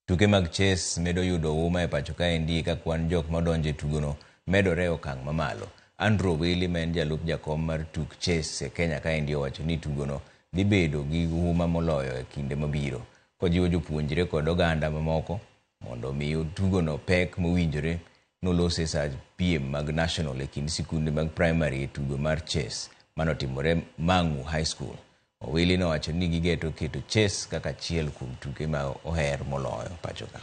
Tuke mag chess medo yudo huma e pacho kaendi ka kwan jok madonjo e tugono medore e okang' mamalo. Andrew Owili ma en jalup jakom mar tuk chess e Kenya kaendi owacho ni tugono dhi bedo gi huma moloyo e kinde mabiro. Kojiwo jopuonjre kod oganda mamoko mondo omi tugono pek mowinjore nolose e sa piem mag national e kind sikunde mag primary e tugo mar chess manotimore Mang'u High School. Owili nowacho ni gigeto keto chess kaka achiel kuom tuke ma oher moloyo pacho ka.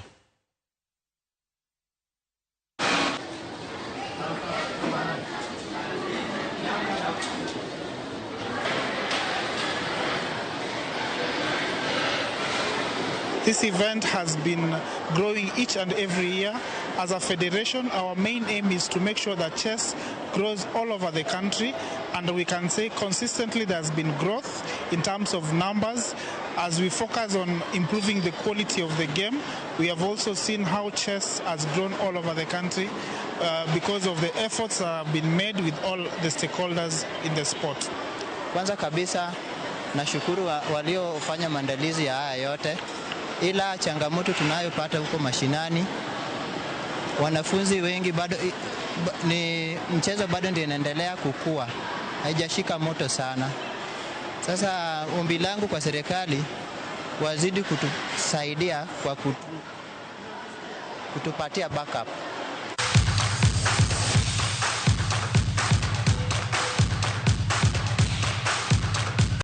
This event has been growing each and every year. As a federation, our main aim is to make sure that chess grows all over the country, and we can say consistently there's been growth in terms of numbers. As we focus on improving the quality of the game, we have also seen how chess has grown all over the country because of the efforts that have been made with all the stakeholders in the sport. Kwanza kabisa nashukuru waliofanya maandalizi ya haya yote, ila changamoto tunayopata huko mashinani, wanafunzi wengi bado ni mchezo bado ndio inaendelea kukua, haijashika moto sana. Sasa ombi langu kwa serikali wazidi kutusaidia kwa kutupatia backup.